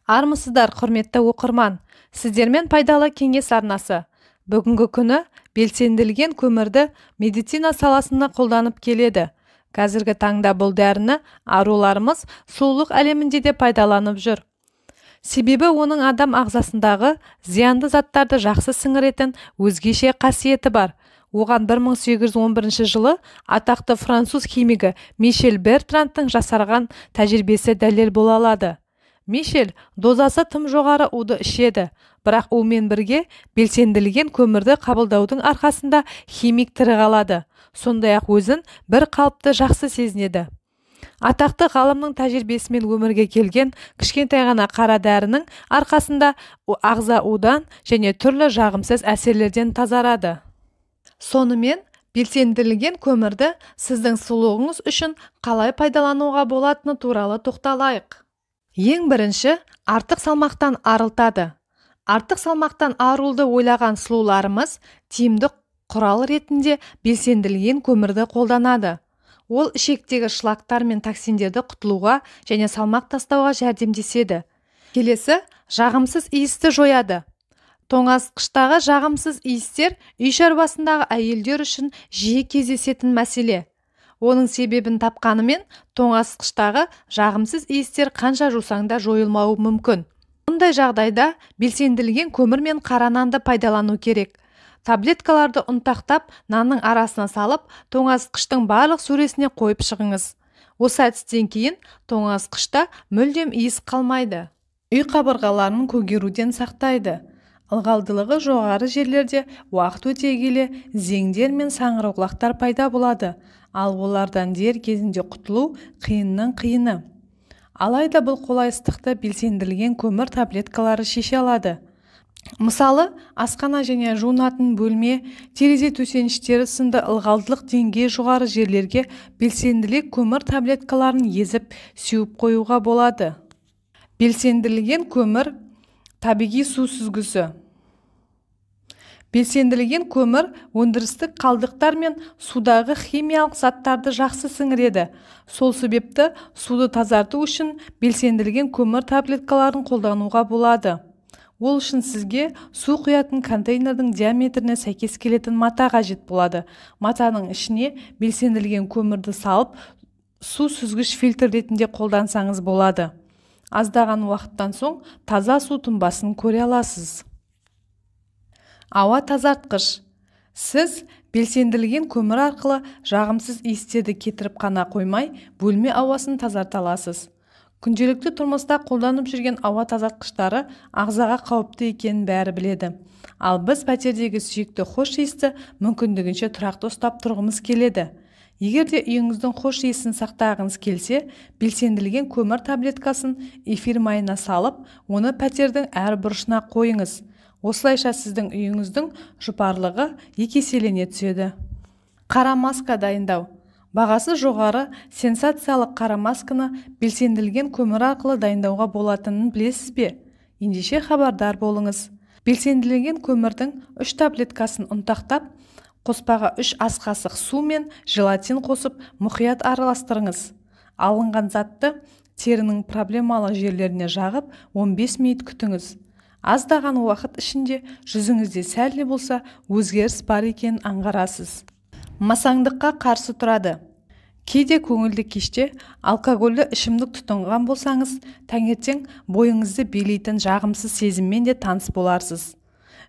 Армысыздар, құрметті оқырман! Сіздермен Пайдалы кеңес арнасы. Бүгінгі күні белсенділген көмірді медицина саласында қолданып келеді. Қазіргі таңда бұл дәріні аруларымыз сұлулық әлемінде де пайдаланып жүр. Себебі оның адам ағзасындағы зиянды заттарды жақсы сіңіретін өзгеше қасиеті бар. Оған 1811 жылы атақты француз химигі Мишель Бертрандтың жасарған тәжірибесі дәлел бола алады. Мишель дозасы тым жоғары уды ішеді, бірақ умен бірге белсенділген көмірді қабылдаудың арқасында химик тірі қалады. Сондай-ақ өзін бір қалыпты жақсы сезінеді. Атақты ғалымның тәжірибесімен өмірге келген кішкентай ғана қара дәрінің арқасында ағза удан және түрлі жағымсыз әсерлерден тазарады. Сонымен, белсендірілген көмірді сіздің сұлулығыңыз үшін қалай пайдалануға болатыны туралы тоқталайық. Ең бірінші, артық салмақтан арылтады. Артық салмақтан арылуды ойлаған сұлуларымыз тиімді құрал ретінде белсендірілген көмірді қолданады. Ол ішектегі шлактар мен токсиндерді құтылуға және салмақ тастауға жәрдемдеседі. Келесі, жағымсыз иісті жояды. Тоңазытқыштағы жағымсыз иістер үй шаруасындағы әйелдер үшін жиі кездесетін мәселе. Оның себебін тапқанымен, тоңазытқыштағы жағымсыз иістер қанша жусаң да жойылмауы мүмкін. Мұндай жағдайда белсендірілген көмір мен қара нанды пайдалану керек. Таблеткаларды ұнтақтап, нанның арасына салып, тоңазытқыштың барлық сөресіне қойып шығыңыз. Осы әдістен кейін тоңазытқышта мүлдем иіс қалмайды. Үй қабырғаларын көгеруден сақтайды. Ылғалдылығы жоғары жерлерде уақыт өте келе зеңдер мен саңырауқұлақтар пайда болады, ал олардан дер кезінде құтылу қиынның қиыны. Алайда бұл қолайсыздықты белсендірілген көмір таблеткалары шеше алады. Мысалы, асхана және жуынатын бөлме, терезе төсеніштері сынды ылғалдылық деңгейі жоғары жерлерге белсенділік көмір таблеткаларын езіп, сеуіп қоюға болады. Белсендірілген көмір табиғи су сүзгісі. Белсендірілген көмір өндірістік қалдықтар мен судағы химиялық заттарды жақсы сіңіреді. Сол себепті суды тазарту үшін белсендірілген көмір таблеткаларын қолдануға болады. Ол үшін сізге су құятын контейнердің диаметріне сәйкес келетін мата қажет болады. Матаның ішіне белсендірілген көмірді салып, су сүзгіш фильтр ретінде қолдансаңыз болады. Аздаған уақыттан соң таза су тұнбасын көре аласыз. Ауа тазартқыш. Сіз белсендірілген көмір арқылы жағымсыз иістерді кетіріп қана қоймай, бөлме ауасын тазарта аласыз. Күнделікті тұрмыста қолданып жүрген ауа тазартқыштары ағзаға қауіпті екенін бәрі біледі. Ал біз пәтердегі сүйікті хош иісті мүмкіндігінше тұрақты ұстап тұрғымыз келеді. Егер де үйіңіздің хош иісін сақтағыңыз келсе, белсендірілген көмір таблеткасын эфир майына салып, оны пәтердің әр бұрышына қойыңыз. Осылайша сіздің үйіңіздің жұпарлығы екі еселене түседі. Қара маска дайындау. Бағасы жоғары сенсациялық қара масканы белсендірілген көмір арқылы дайындауға болатынын білесіз бе? Ендеше хабардар болыңыз. Белсендірілген көмірдің 3 таблеткасын ұнтақтап, қоспаға 3 ас қасық су мен желатин қосып мұқият араластырыңыз. Алынған затты терінің проблемалы жерлеріне жағып 15 минут күтіңіз. Аздаған уақыт ішінде жүзіңізде сәл де болса өзгеріс бар екенін аңғарасыз. Масаңдыққа қарсы тұрады. Кейде көңілді кеште алкогольді ішімдік тұтынған болсаңыз, таңертең бойыңызды билейтін жағымсыз сезіммен де таныс боларсыз.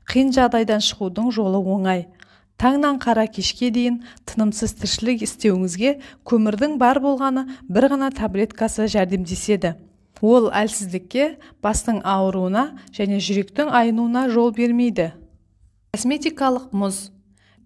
Қиын жағдайдан шығудың жолы оңай. Таңнан қара кешке дейін тынымсыз тіршілік істеуіңізге көмірдің бар болғаны бір ғана таблеткасы жәрдемдеседі. Ол әлсіздікке, бастың ауруына және жүректің айнуына жол бермейді. Косметикалық мұз.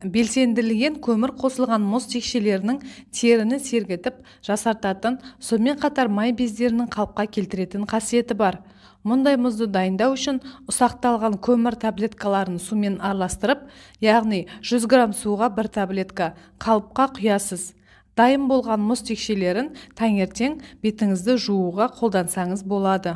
Белсендірілген көмір қосылған мұз текшелерінің теріні сергітіп, жасартатын, сонымен қатар май бездерінің қалыпқа келтіретін қасиеті бар. Мұндай мұзды дайындау үшін ұсақталған көмір таблеткаларын сумен араластырып, яғни 100 грамм суға бір таблетка қалыпқа құясыз. Дайын болған мұз текшелерін таңертең бетіңізді жууға қолдансаңыз болады.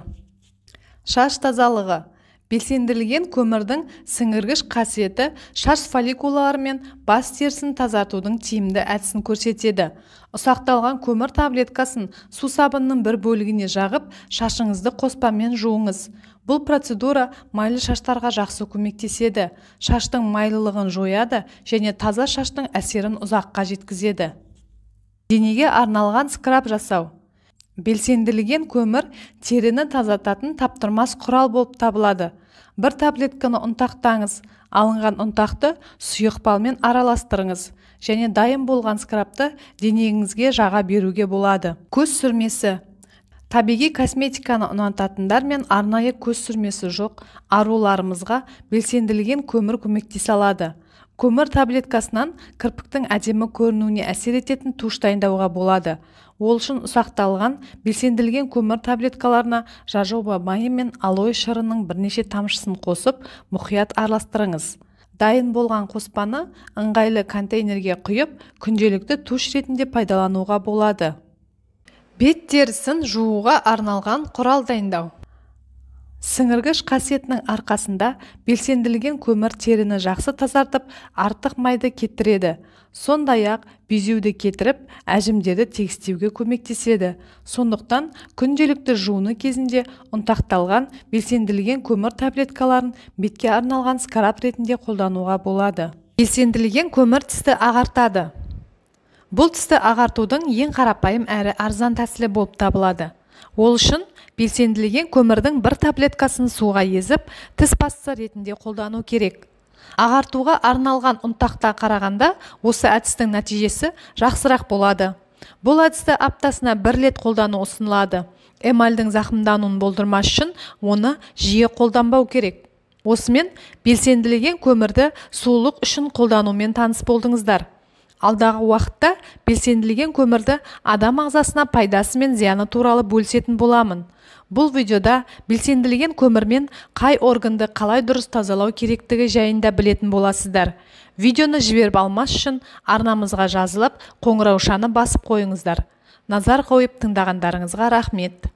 Шаш тазалығы. Белсендірілген көмірдің сіңіргіш қасиеті шаш фолликулалары мен бас терісін тазартудың тиімді әдісін көрсетеді. Ұсақталған көмір таблеткасын су сабынның бір бөлігіне жағып, шашыңызды қоспамен жуыңыз. Бұл процедура майлы шаштарға жақсы көмектеседі. Шаштың майлылығын жояды және таза шаштың әсерін ұзаққа жеткізеді. Денеге арналған скраб жасау. Белсендірілген көмір теріні тазартатын таптырмас құрал болып табылады. Бір таблетканы ұнтақтаңыз, алынған ұнтақты сұйық балмен араластырыңыз және дайын болған скрабты денеңізге жаға беруге болады. Көз сүрмесі. Табиғи косметиканы ұнататындар мен арнайы көз сүрмесі жоқ аруларымызға белсендірілген көмір көмектесе алады. Көмір таблеткасынан кірпіктің әдемі көрінуіне әсер ететін туш дайындауға болады. Ол үшін ұсақталған белсендірілген көмір таблеткаларына жожоба майы мен алоэ шырынның бірнеше тамшысын қосып, мұқият араластырыңыз. Дайын болған қоспаны ыңғайлы контейнерге құйып, күнделікті туш ретінде пайдалануға болады. Бет терісін жууға арналған құрал дайындау. Сіңіргіш қасиетінің арқасында белсендірілген көмір теріні жақсы тазартып, артық майды кетіреді. Сондай-ақ безеуді кетіріп, әжімдерді тегістеуге көмектеседі. Сондықтан күнделікті жуыну кезінде ұнтақталған белсендірілген көмір таблеткаларын бетке арналған скраб ретінде қолдануға болады. Белсендірілген көмір тісті ағартады. Бұл тісті ағартудың ең қарапайым әрі арзан тәсілі болып табылады. Ол үшін белсендірілген көмірдің бір таблеткасын суға езіп, тіс пастасы ретінде қолдану керек. Ағартуға арналған ұнтақта қарағанда осы әдістің нәтижесі жақсырақ болады. Бұл әдісті аптасына бір рет қолдану ұсынылады. Эмальдің зақымдануын болдырмас үшін оны жиі қолданбау керек. Осымен белсендірілген көмірді сұлулық үшін қолданумен таныс болдыңыздар. Алдағы уақытта белсендірілген көмірді адам ағзасына пайдасы мен зияны туралы бөлісетін боламын. Бұл видеода белсендірілген көмірмен қай органды қалай дұрыс тазалау керектігі жайында білетін боласыздар. Видеоны жіберіп алмас үшін арнамызға жазылып, қоңыраушаны басып қойыңыздар. Назар қойып тыңдағандарыңызға рахмет.